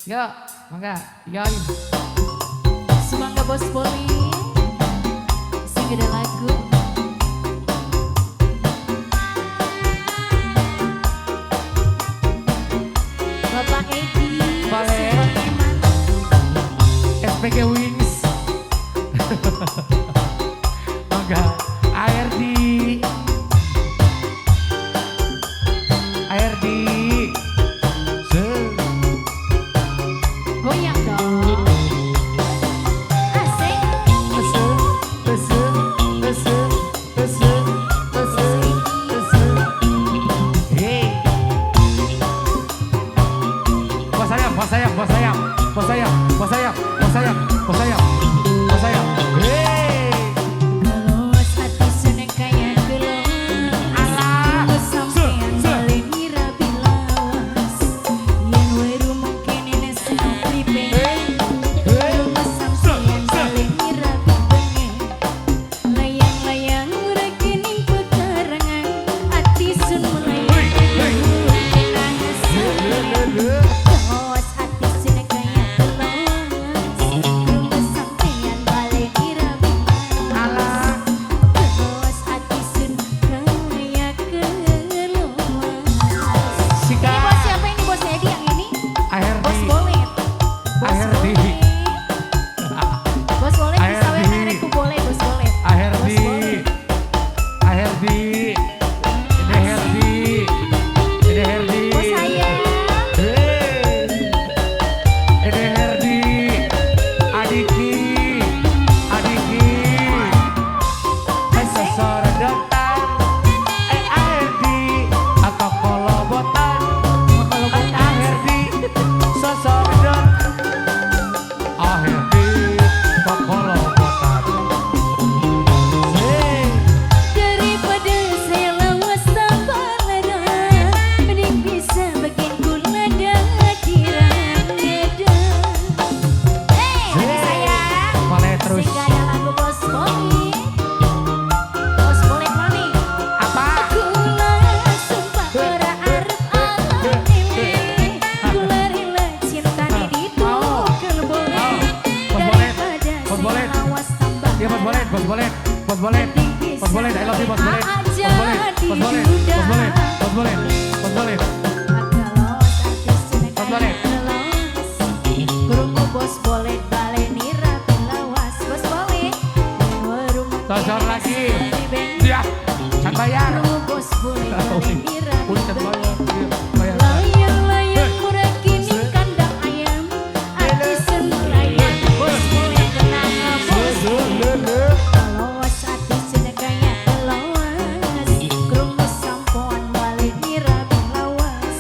Yuk, mangga. Yo. Semoga Bos Boli sing ada lagu. Bapak Edi, Boleh. SPG Wings. Mangga. ARD. ARD. Goyang dong. Asik. Hey. Bos sayap, bos sayap, bos sayap, bos sayap, bos sayap, bos sayap, bos sayap, bos sayap. Hey. Gelos ati seneng kaya gelos. Alah. Tunggu sampean bali mira bilawas. Yen weru mungkin ini seneng pripe. Tunggu sampean bali mira bibengen. Layang-layang rekening pekarangan. Ati sun melayang. Kenang sampean. Gelos ati seneng kaya gelos. Tunggu sampean bali mira bilawas. Alah. Gelos ati sun kaya gelos. Sika. Ini bos siapa ini, bos Edi yang ini? ARD. Bos Bolet. Bos ARD. Bolet. Bos Bolet bisa ARD. merekku boleh Bos Bolet. ARD. Bos Bolet. ARD. Ini Herdi. Ini Herdi. Bos saya. Hey. Ini Herdi. Adiki. Adiki. Sesoredotan. Eh ARD. Atau kolobotan. ARD. Sosoredot. ARD. Kolobotan. Hey. Daripada saya lawas tambah lara, mending bisa bikin gula dadiran ngeda. Hey, hati sayang. Boleh terus. Sehingga ada lagu Bos Bolet. Bos Bolet mana? Apa? Kula sumpah ora arep ala dhewe. Kula rela cintane ditukel boleh. Bos Bolet. Daripada Bos saya Bolet. lawas tambah Iya, Bos Bolet, Bos Bolet, Bos Bolet, Bos Bolet, I love you, Bos Bolet, Bos Bolet, Bos Bolet, Bos Bolet, Bos Bolet, Bos Bolet. Bos Bolet. Krungu Bos Bolet baleni rapi lawas. Bos Bolet. Sosor lagi. Ya, can bayar. Krungu Bos Bolet baleni rapi Pun can bayar, iya, bayar. Layang-layang murah kini kandang ayam. Ati sun melayang. Bos Bolet tenang Bos Bolet. Lawas ati seneng kaya lawas. Krungu sampoan baleni rapi lawas.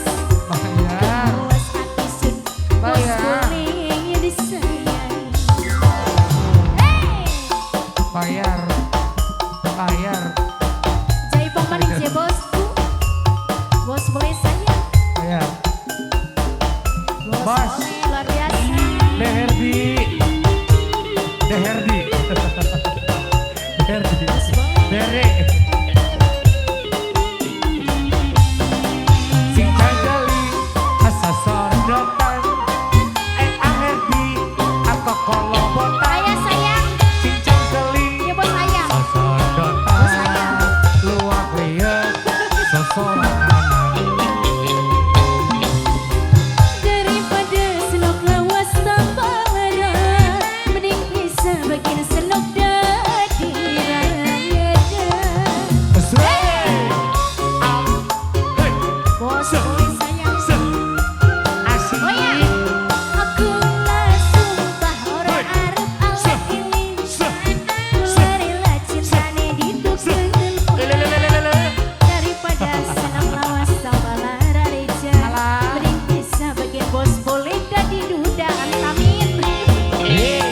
Bayar. Lawas ati sun Bos Bayar. Bolet disayang. Hey! Bayar. Bayar. Jaipong maning je bosku. Bos Bolet sayang. Bayar. Bos Bos. Bolet luar biasa. Deherdi. Deherdi. Deherdi. Bos Bolet. Dere. Sing cangkeli asasorotan. Eh aherdi atau kolobotan. Ayah sayang. Sing cangkeli Ya bos sayang. sasodotan. Bos sayang. Luak liat sosorotanan. Daripada senok lawas tambah lara, mending bisa bikin senok dadi raya. Hey. Hey. Bos Bolet sayang. Asik. Oh ya. Aku lah sumpah ora arep ala ini. Kula rela cintane ditukel Lelelelelele. daripada senang lawas tambah lara reja. Alah. Mending bisa bikin Bos Bolet dadi duda. Amin amin. Hey.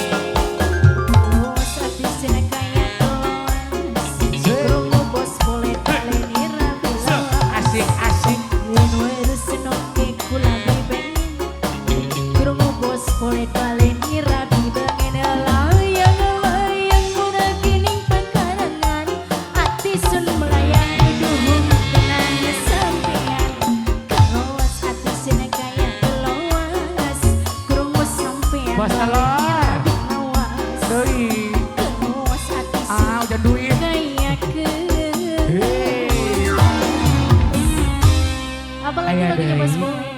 Bos ati seneng kaya kelas. Krungu Bos Bolet baleni rapi lawas. Asik asik. Yen weru senoke kula beben. Krungu Bos Bolet baleni rapi bengen. Layang-layang murah kining pekarangan. Ati sun melayang duhung kenang sampean. Kelas ati seneng kaya kelas. Bos telur. Deui. Ah, udah duit. Hei. Apalagi Aya baginya bos deui. bule.